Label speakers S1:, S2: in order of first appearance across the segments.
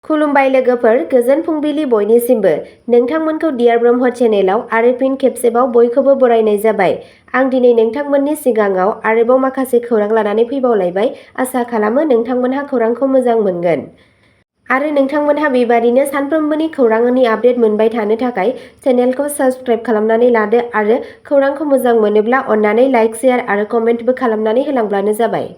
S1: खुलुमबाय लोगोफोर, गोजोन फुंबिलि बयनिसिमबो। नोंथांमोनखौ डियार ब्रह्म चेनेलाव आरो फिन खेबसेबाव बयखौबो बरायनाय जाबाय। आं दिनै नोंथांमोननि सिगाङाव आरोबाव माखासे खौरां लानानै फैबावलायबाय। आसा खालामो नोंथांमोनहा खौरांखौ मोजां मोनगोन। आरो नोंथांमोनहा बेबादिनो सानफ्रोमबोनि खौरांनि आपडेट मोनबाय थानो थाखाय चेनेलखौ साबस्क्राइब खालामनानै लादो आरो खौरांखौ मोजां मोनोब्ला अन्नानै लाइक, शेयार आरो कमेन्टबो खालामनानै होलांब्लानो जाबाय।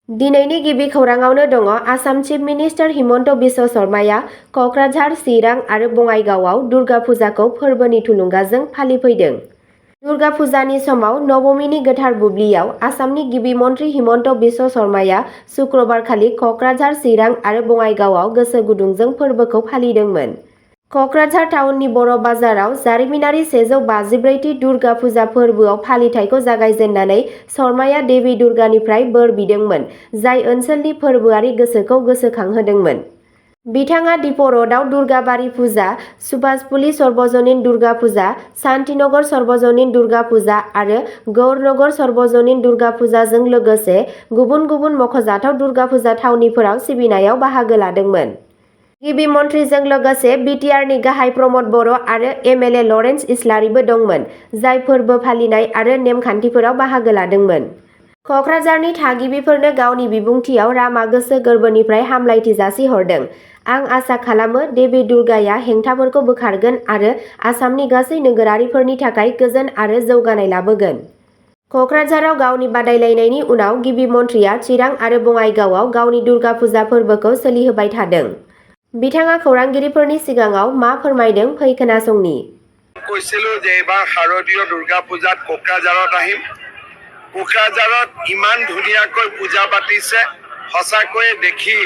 S1: दिनैनि गिबि खौराङावनो दङ आसाम चिफ मिनिस्टार हिमन्त बिश्व शर्माया क'क्राझार, चिरां आरो बङाइगावआव दुर्गा फुजाखौ फोरबोनि थुलुंगाजों फालिफैदों। दुर्गा फुजानि समाव नबमीनि गोथार बुब्लियाव आसामनि गिबि मन्त्रि हिमन्त बिश्व शर्माया शुक्रबारखालि क'क्राझार, चिरां आरो बङाइगावआव गोसो गुदुंजों फोरबोखौ फालिदोंमोन। क'क्राझार टाउननि बर' बाजाराव जारिमिनारि 154थि दुर्गा फुजा फोरबोआव फालिथायखौ जागायजेननानै शर्माया देवी दुर्गानिफ्राय बोर बिदोंमोन, जाय ओनसोलनि फोरबोआरि गोसोखौ गोसोखांहोदोंमोन। बिथाङा दिप' र'डआव दुर्गाबारि फुजा, सुभाषपुली सर्वजनिन दुर्गा फुजा, शान्तिनगर सर्वजनिन दुर्गा फुजा आरो गौरनगर सर्वजनिन दुर्गा फुजाजों लोगोसे गुबुन गुबुन मख'जाथाव दुर्गा फुजा थावनिफोराव सिबिनायाव बाहागो लादोंमोन। गिबि मन्थ्रिजों लोगोसे बिटिआरनि गाहाय प्रमद बरो आरो एमएलए लरेन्स इस्लारिबो दंमोन, जाय फोरबो फालिनाय आरो नेमखान्थिफोराव बाहागो लादोंमोन। क'क्राझारनि थागिबिफोरनो गावनि बिबुंथियाव रामा गोसो गोरबोनिफ्राय हामलायथि जासिहरदों। आं आसा खालामो देवी दुर्गाया हेंथाफोरखौ बोखारगोन आरो आसामनि गासै नोगोरारिफोरनि थाखाय गोजोन आरो जौगानाय लाबोगोन। क'क्राझाराव गावनि बादायलायनायनि उनाव गिबि मन्थ्रिया चिरां आरो बङाइगावआव गावनि दुर्गा फुजा फोरबोखौ सोलिहोबाय थादों। बिथाङा खौरांगिरिफोरनि सिगाङाव मा फोरमायदों फै खोनासंनि।
S2: কৈছিলো যে এবাৰ শাৰদীয় দুৰ্গা পূজাত কোকৰাঝাৰত আহিম। কোকৰাঝাৰত ইমান ধুনীয়াকৈ পূজা পাতিছে, সঁচাকৈয়ে দেখি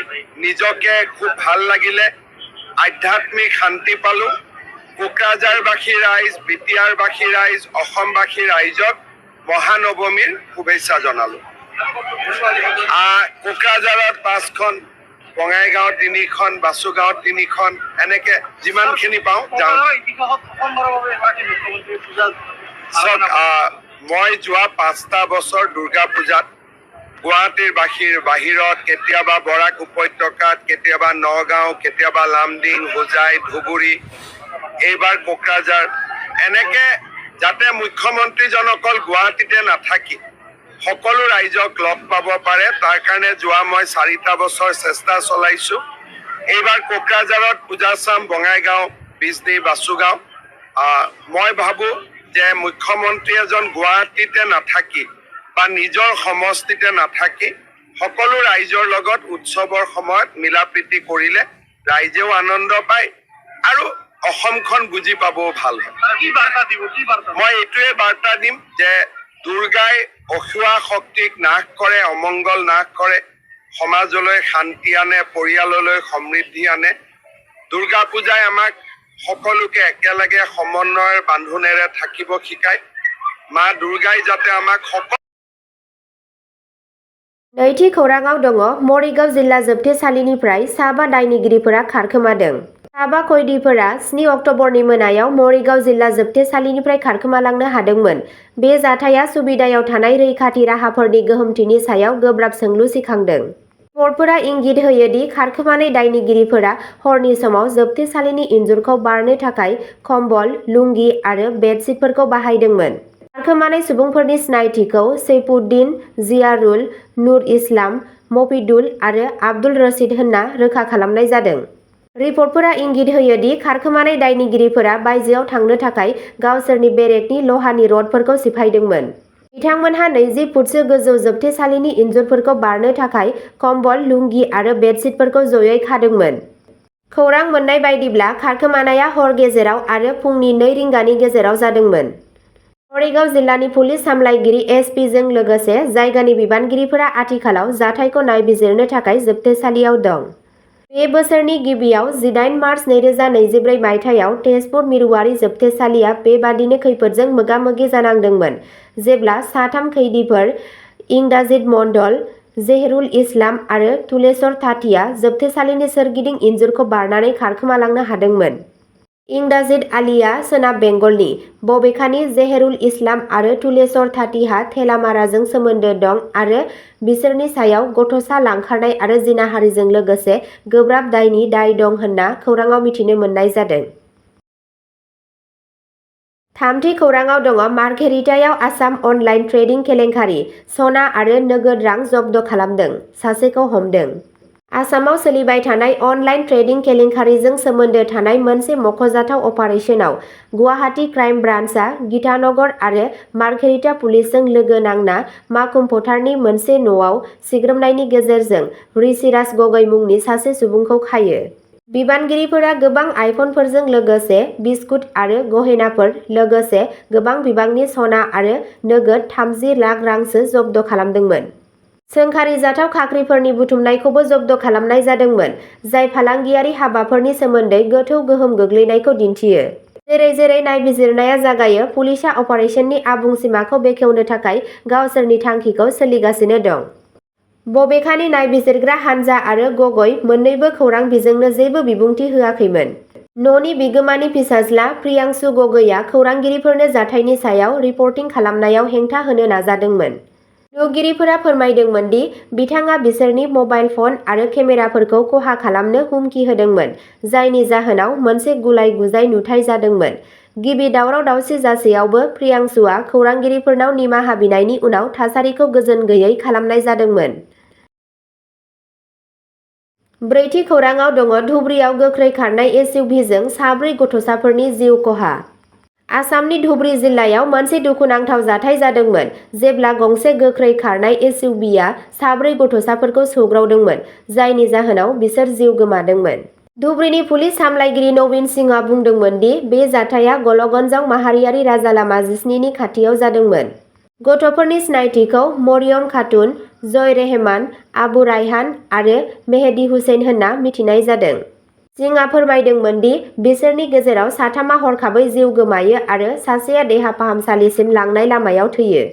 S2: নিজকে খুব ভাল লাগিলে, আধ্যাত্মিক শান্তি পালো। কোকৰাঝাৰবাসী ৰাইজ, বিটিআৰবাসী ৰাইজ, অসমবাসী ৰাইজক মহানৱমীৰ শুভেচ্ছা জনালো। কোকৰাঝাৰত 5খন, বঙাইগাঁৱত 3খন, বাসুগাঁৱত 3খন, এনেকে যিমানখিনি পাওঁ যাওঁ। মই যোৱা 5টা বছৰ দুৰ্গা পূজাত গুৱাহাটীৰ বাহিৰত, কেতিয়াবা বৰাক উপত্যকাত, কেতিয়াবা নগাঁও, কেতিয়াবা লামডিং, হোজাই, ধুবুৰী, এইবাৰ কোকৰাঝাৰ, এনেকে যাতে মুখ্যমন্ত্ৰীজন অকল গুৱাহাটীতে নাথাকি সকলো ৰাইজক লগ পাব পাৰে, তাৰ কাৰণে যোৱা মই 4টা বছৰ চেষ্টা চলাইছো। এইবাৰ কোকৰাঝাৰত পূজা চাম, বঙাইগাঁও, বিজনী, বাসুগাঁও। মই ভাবো যে মুখ্যমন্ত্ৰী এজন গুৱাহাটীতে নাথাকি বা নিজৰ সমষ্টিতে নাথাকি সকলো ৰাইজৰ লগত উৎসৱৰ সময়ত মিলা প্ৰীতি কৰিলে ৰাইজেও আনন্দ পায় আৰু অসমখন বুজি পাবও ভাল হয়। মই এইটোৱে বাৰ্তা দিম যে দুৰ্গাই অসুৱা শক্তিক নাশ কৰে, অমংগল নাশ কৰে, সমাজলৈ শান্তি আনে, পৰিয়াললৈ সমৃদ্ধি আনে। দুৰ্গা পূজাই আমাক সকলোকে একেলগে সমন্বয়ৰ বান্ধোনেৰে থাকিব শিকায়। মা দুৰ্গাই যাতে আমাক
S1: नैथि खौराङाव दङ मरिगाव जिल्ला जोबथेसालिनिफ्राय साबा दायनिगिरिफोरा खारखोमादों। साबा खैदिफोरा 7 अक्ट'बरनि मोनायाव मरिगाव जिल्ला जोबथेसालिनिफ्राय खारखोमालांनो हादोंमोन। बे जाथाया सुबिदायाव थानाय रैखाथि राहाफोरनि गोहोमथिनि सायाव गोब्राब सोंलु सिखांदों। रिपर्टफोरा इंगित होयो दि खारखोमानाय दायनिगिरिफोरा हरनि समाव जोबथेसालिनि इन्जुरखौ बारनो थाखाय कम्बल, लुंगि आरो बेडशीटफोरखौ बाहायदोंमोन। खारखोमानाय सुबुंफोरनि सिनायथिखौ सैफुद्दीन, जियारुल, नुर इस्लाम, मफिदुल आरो आब्दुल रशीद होनना रोखा खालामनाय जादों। रिपर्टफोरा इंगित होयो दि खारखोमानाय दायनिगिरिफोरा बायजोआव थांनो थाखाय गावसोरनि बेरेकनि लहानि रडफोरखौ सिफायदोंमोन। बिथांमोनहा 20 फुटसो गोजौ जोबथेसालिनि इन्जुरफोरखौ बारनो थाखाय कम्बल, लुंगि आरो बेडशीटफोरखौ जयै खादोंमोन। खौरां मोन्नाय बायदिब्ला खारखोमानाया हर गेजेराव आरो फुंनि 2 रिंगानि गेजेराव जादोंमोन। मरिगाव जिल्लानि पुलिस सामलायगिरि एसपि जों लोगोसे जायगानि बिबानगिरिफोरा आथिखालाव जाथायखौ नायबिजिरनो थाखाय जोबथेसालियाव दं। बे बोसोरनि गिबियाव 18 मार्च 2024 मायथाइयाव तेजपुर मिरुआरि जोबथेसालिया बेबादिनो खैफोदजों मोगा-मोगि जानांदोंमोन, जेब्ला 3 खैदिफोर इंदाजित मण्डल, जहेरुल इस्लाम आरो तुलेश्वर तातिया जोबथेसालिनि सोरगिदिं इन्जुरखौ बारनानै खारखोमालांनो हादोंमोन। इंदाजिद आलीआ सोनाब बेंगलनि, बबेखानि जेहेरुल इस्लाम आरो तुलेश्वर थाटिहा थेलामाराजों सोमोन्दो दं आरो बिसोरनि सायाव गथ'सा लांखारनाय आरो जिनाहारिजों लोगोसे गोब्राब दायनि दाय दं होनना खौराङाव मिथिनो मोननाय जादों। थामथि खौराङाव दङ मार्घेरिटायाव आसाम अनलाइन ट्रेडिं केलेंकारि, सना आरो नोगोद रां जब्द खालामदों, सासेखौ हमदों। आसामाव सोलिबाय थानाय अनलाइन ट्रेडिं केलेंकारिजों सोमोन्दो थानाय मोनसे मख'जाथाव अपारेसनाव गुवाहाटी क्राइम ब्रान्चआ गीतानगर आरो मार्घेरिटा पुलिसजों लोगो नांना माकुम फोथारनि मोनसे न'आव सिग्रोमनायनि गेजेरजों ऋषिराज गगৈ मुंनि सासे सुबुंखौ खायो। बिबानगिरिफोरा गोबां आइफनफोरजों लोगोसे बिस्कुट आरो गहेनाफोर लोगोसे गोबां बिबांनि सना आरो नोगोद 30 लाख रांसो जब्द खालामदोंमोन। सोंखारिजाथाव खाख्रिफोरनि बुथुमनायखौबो जब्द खालामनाय जादोंमोन, जाय फालांगियारि हाबाफोरनि सोमोन्दै गोथौ गोहोम गोग्लैनायखौ दिन्थियो। जेरै नायबिजिरनाया जागायो, पुलिसआ अपारेसननि आबुं सिमाखौ बेखेवनो थाखाय गावसोरनि थांखिखौ सोलिगासिनो दं। बबेखानि नायबिजिरग्रा हानजा आरो गगৈ मोन्नैबो खौरां बिजोंनो जेबो बिबुंथि होआखैमोन। न'नि बिगोमानि फिसाज्ला प्रियांशु गगैआ खौरांगिरिफोरनो जाथायनि सायाव रिपर्टिं खालामनायाव हेंथा होनो नाजादोंमोन। नुगिरिफोरा फोरमायदोंमोन दि बिथाङा बिसोरनि मबाइल फन आरो केमेराफोरखौ खहा खालामनो हुमखि होदोंमोन, जायनि जाहोनाव मोनसे गुलाय-गुजाय नुथाय जादोंमोन। गिबि दावराव-दावसि जासेयावबो प्रियांशुआ खौरांगिरिफोरनाव निमाहा बिनायनि उनाव थासारिखौ गोजोन गैयै खालामनाय जादोंमोन। ब्रैथि खौराङाव दङ धुबुरीआव गोख्रै खारनाय एसइउभिजों 4 गथ'साफोरनि जिउ खहा। आसामनि धुबुरी जिल्लायाव मोनसे दुखुनांथाव जाथाय जादोंमोन जेब्ला गंसे गोख्रै खारनाय एसइउभिआ 4 गथ'साफोरखौ सौग्रावदोंमोन, जायनि जाहोनाव बिसोर जिउ गोमादोंमोन। धुबुरीनि पुलिस सामलायगिरि नवीन सिंहआ बुंदोंमोन दि बे जाथाया गलगनजाव माहारियारि राजालामा 17 नि खाथियाव जादोंमोन। गथ'फोरनि सिनायथिखौ मरियम खातुन, जय रेहमान, आबु रायहान आरो मेहेदी हुसैन होनना मिथिनाय जादों। सिंहआ फोरमायदोंमोन दि बिसोरनि गेजेराव साथामा हरखाबै जिउ गोमायो आरो सासेया देहा फाहामसालिसिम लांनाय लामायाव थैयो।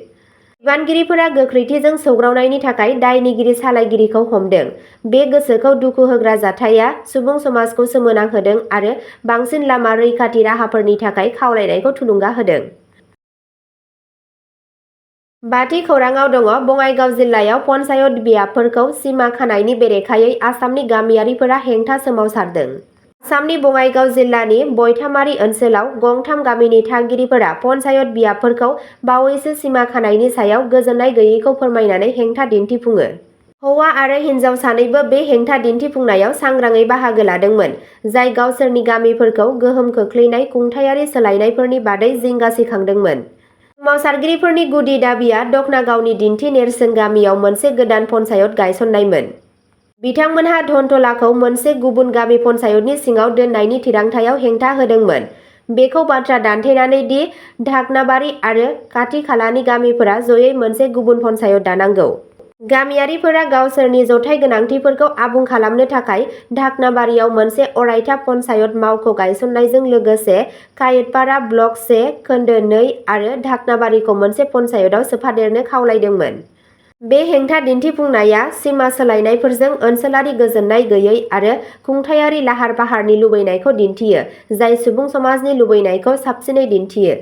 S1: बिबानगिरिफोरा गोख्रैथिजों सौग्रावनायनि थाखाय दायनिगिरि सालायगिरिखौ हमदों। बे गोसोखौ दुखु होग्रा जाथाया सुबुं समाजखौ सोमोनांहोदों आरो बांसिन लामा रैखाथि राहाफोरनि थाखाय खावलायनायखौ थुलुंगा होदों। बाथि खौराङाव दङ बङाइगाव जिल्लायाव पन्चायत बियाबफोरखौ सिमा खानायनि बेरेखायै आसामनि गामियारिफोरा हेंथा सोमावसारदों। आसामनि बङाइगाव जिल्लानि बयथामारि ओनसोलाव गंथाम गामिनि थागिरिफोरा पन्चायत बियाबफोरखौ बावैसो सिमा खानायनि सायाव गोजोननाय गैयैखौ फोरमायनानै हेंथा दिन्थिफुङो। हौवा आरो हिन्जाव सानैबो बे हेंथा दिन्थिफुंनायाव सांग्राङै बाहागो लादोंमोन, जाय गावसोरनि गामिफोरखौ गोहोम खोख्लैनाय खुंथायारि सोलायनायफोरनि बादै जिंगासिखांदोंमोन। सोमावसारगिरिफोरनि गुदि दाबिया दखनागावनि दिन्थि नेरसोन गामियाव मोनसे गोदान पन्चायत गायसननायमोन। बिथांमोनहा धनतलाखौ मोनसे गुबुन गामि पन्चायतनि सिङाव दोननायनि थिरांथायाव हेंथा होदोंमोन, बेखौ बाथ्रा दान्थेनानै दि ढाकनाबारि आरो खाथि-खालानि गामिफोरा जयै मोनसे गुबुन पन्चायत दानांगौ। गामियारिफोरा गावसोरनि जथाय गोनांथिफोरखौ आबुं खालामनो थाखाय ढाकनाबारियाव मोनसे अरायथा पन्चायत मावख' गायसननायजों लोगोसे कायतपारा ब्लक 1, खोन्दो 2 आरो ढाकनाबारिखौ मोनसे पन्चायतआव सोफादेरनो खावलायदोंमोन। बे हेंथा दिन्थिफुंनाया सिमा सोलायनायफोरजों ओनसोलारि गोजोननाय गैयै आरो खुंथायारि लाहार-फाहारनि लुबैनायखौ दिन्थियो, जाय सुबुं समाजनि लुबैनायखौ साबसिनै दिन्थियो।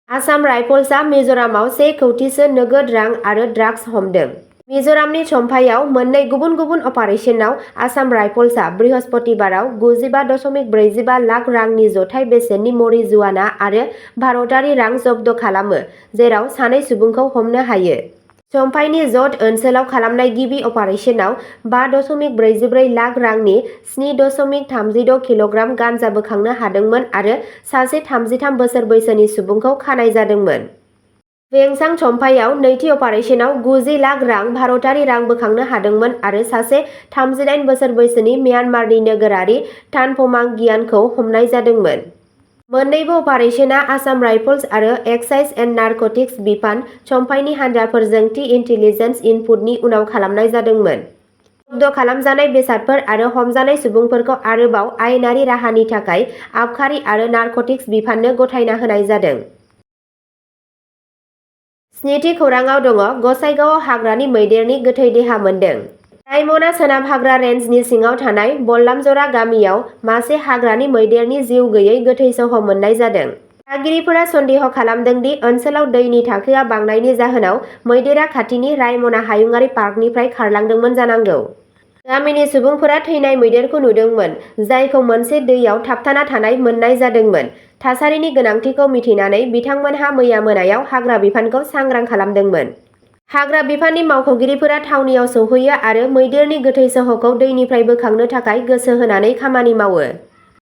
S1: आसाम राइफल्सआ मिज'रामाव 1 कौटिसो नोगोद रां आरो ड्राग्स हमदों। मिज'रामनि चम्फाइआव मोननै गुबुन गुबुन अपारेसनाव आसाम राइफल्सआ बृहस्पतिबाराव 95.45 लाख रांनि जथाय बेसेननि मरिजुआना आरो भारतारि रां जब्द खालामो, जेराव सानै सुबुंखौ हमनो हायो। चम्फाइनि ज'ध ओनसोलाव खालामनाय गिबि अपारेसनाव 5.44 लाख रांनि 7.36 किल'ग्राम गान्जा बोखांनो हादोंमोन आरो सासे 33 बोसोर बैसोनि सुबुंखौ खानाय जादोंमोन। वेंसां चम्फाइआव नैथि अपारेसनाव 90 लाख रां भारतारि रां बोखांनो हादोंमोन आरो सासे 38 बोसोर बैसोनि म्यानमारनि नोगोरारि तानफमां गियानखौ हमनाय जादोंमोन। मोन्नैबो अपारेसना आसाम राइफल्स आरो एक्साइज एन्ड नारक'टिक्स बिफान, चम्फाइनि हानजाफोरजों थि इन्टेलिजेन्स इनपुटनि उनाव खालामनाय जादोंमोन। जब्द खालामजानाय बेसादफोर आरो हमजानाय सुबुंफोरखौ आरोबाव आयेनारि राहानि थाखाय आबखारि आरो नारक'टिक्स बिफाननो गथायना होनाय जादों। स्निथि खौराङाव दङ गसाइगावआव हाग्रानि मैदेरनि गोथै देहा मोनदों। रायमना सोनाब हाग्रा रेन्जनि सिङाव थानाय बल्लामजरा गामियाव मासे हाग्रानि मैदेरनि जिउ गैयै गोथै सह मोननाय जादों। थागिरिफोरा सन्देह खालामदों दि ओनसोलाव दैनि थाखोआ बांनायनि जाहोनाव मैदेरा खाथिनि रायमना हायुङारि पार्कनिफ्राय खारलांदोंमोन जानांगौ। गामिनि सुबुंफोरा थैनाय मैदेरखौ नुदोंमोन, जायखौ मोनसे दैयाव थाबथाना थानाय मोननाय जादोंमोन। थासारिनि गोनांथिखौ मिथिनानै बिथांमोनहा मैया मोनायाव हाग्रा बिफानखौ सांग्रां खालामदोंमोन। हाग्रा बिफाननि मावख'गिरिफोरा थावनियाव सौहैयो आरो मैदेरनि गोथै सहखौ दैनिफ्राय बोखांनो थाखाय गोसो होनानै खामानि मावो।